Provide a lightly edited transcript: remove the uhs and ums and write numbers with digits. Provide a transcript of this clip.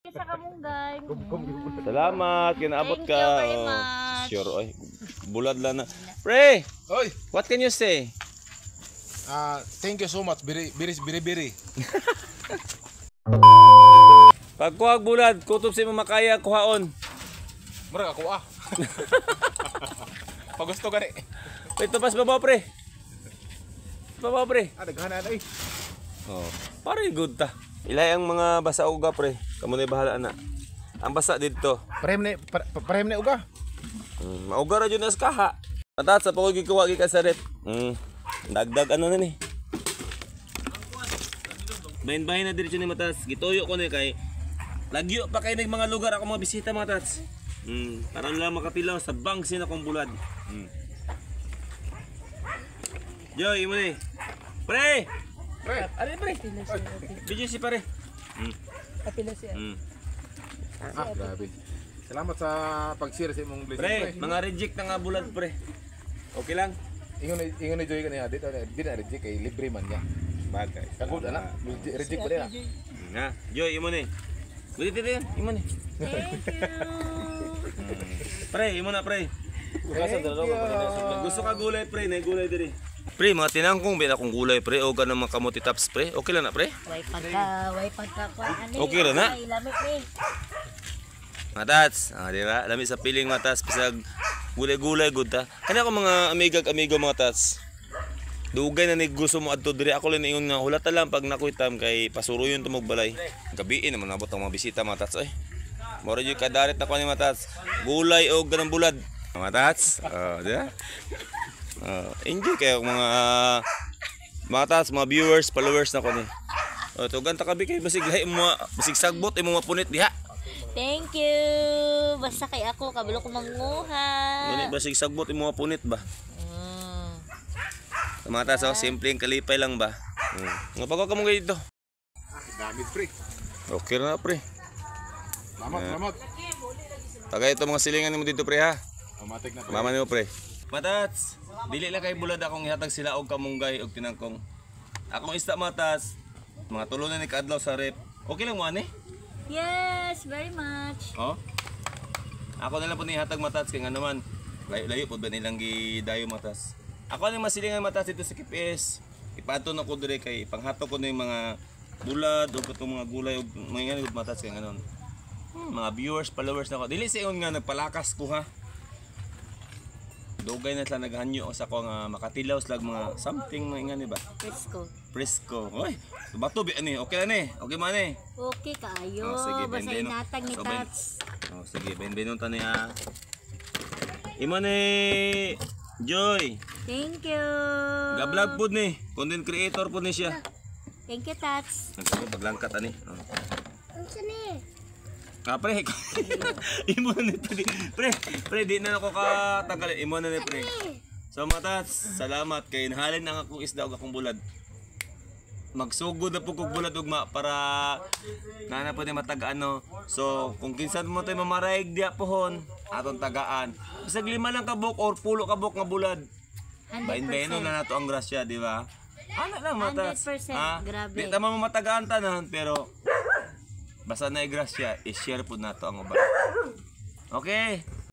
Sa kamunggay. Salamat, kinaabot Thank ka. you very Oh, much. sure, oy. Bulad lang na. Pre, Oy, what can you say? Thank you so much. Biri biri biri biri. Pagkuha bulad, kutob sa imong makaya kuhaon. Mura ako ah. Pagusto gani. Ito pas babaw, pre. Babaw, pre. Ah, daghan na ay. Oh, pare good ta. Ilay ang mga basa uga, pre. Kamo na bahala na. Ang basa didto. Parehem ni uga. Mauga ra jud na sa kaha. Matat sa pagod gikuha gikan sa rep. Dagdag ano na ni. Bahin-bahin na diretso ni Matats. Gituyo ko ni kay lagyo pa kay nag mga lugar ako mga bisita, mga tats. Para lang makapilaw sa bangsin akong bulad. Joy, imo ni. Pre! Pre. Ano pre? Video si pare. Kapila siya. Ah, grabe. Salamat sa pag-share sa imong blessing. Pre, mga reject na nga bulad, pre. Okay lang? Ingon ni Joy kaniya dito na di na reject kay libre man niya. Bagay. Kagud ana, reject ba na? Na, Joy, imo ni. Dito dito, imo ni. Thank you. Pre, imo na, pre. Gusto ka gulay, pre, na gulay diri. Pre, mga tinangkong bin akong gulay, pre, o ganang mga kamote tops, pre. Okay lang na, pre. Way pagka kuan ani. Okay ra na? Ay, lamig ni. Mga tats, ah, di ba? Lami sa piling, mga tats, bisag gulay-gulay gud ta. Kani ako mga amigag amigo, mga tats. Dugay na ni gusto mo adto diri, ako lang ingon nga hulata lang pag nakuitam kay pasuruyon tumog balay. Gabiin naman nabot ang mga bisita, mga tats, oy. Mora jud kadarit na ko ni mga tats. Gulay og ganang bulad. Mga tats, oh, di ba? Oh, enjoy kayo mga tats, mga viewers, followers na ko ni. Oh, tugan ta kabi kay basig lahi mo, basig sagbot imo mapunit diha. Thank you. Basta kay ako kabalo ko manguha. Ngani basig sagbot imo mapunit ba? Mga tats, oh, simpleng kalipay lang ba? Nga pagka mo dito. Gamit, pre. Okay na, pre. Salamat, salamat. Tagay ito mga silingan nimo dito, pre, ha. Automatic na, pre. Mama nimo, pre. Matats, dili lang kay bulad akong ihatag sila og kamunggay og tinangkong. Akong isda, matats, mga tulo na ni kaadlaw sa rep. Okay lang mo ani? Yes, very much. Oh. Ako na lang po nihatag, matats, kay nga naman layo-layo po ba nilang gidayo, matas. Ako ang masilingan, matas, dito sa KPS. Ipato na ko dire kay panghatog ko na yung mga bulad o katong mga gulay o mga nga matats kay nganon. Mga viewers, followers na ko. Dili sa ingon nga nagpalakas ko ha. Dugay na sila naghanyo sa ko nga makatilaw sila mga something mga nga ni ba. Presko. Presko. Oy, bato bi ani. Okay na ni. Okay man ni. Okay kaayo. Oh, sige, Basta bende, no? inatag ni So, ben- Tats. Oh, sige, benbenong ta niya. Imo ni Joy. Thank you. Ga-vlog pod ni, content creator pod ni siya. Thank you, Tats. Nagko paglangkat ani. Oh. Unsa ni? Ah, pre. Imo na ni pre. Pre, pre, di na ako katanggal. Imo na ni pre. So mga tats, salamat kay nahalin ang akong isda ug akong bulad. Magsugod na po kog bulad ugma para nana po ni matag ano. So, kung kinsan mo tayo mamaraig diya pohon, atong tagaan. Bisag 5 lang ka buok or 10 ka buok nga bulad. 100%. Bain-baino na nato ang grasya, di ba? Ana lang, matats. 100%, Ah, grabe. Di tama mo matagaan tanan, pero basta na grasya, i-share po nato ang uban. Okay.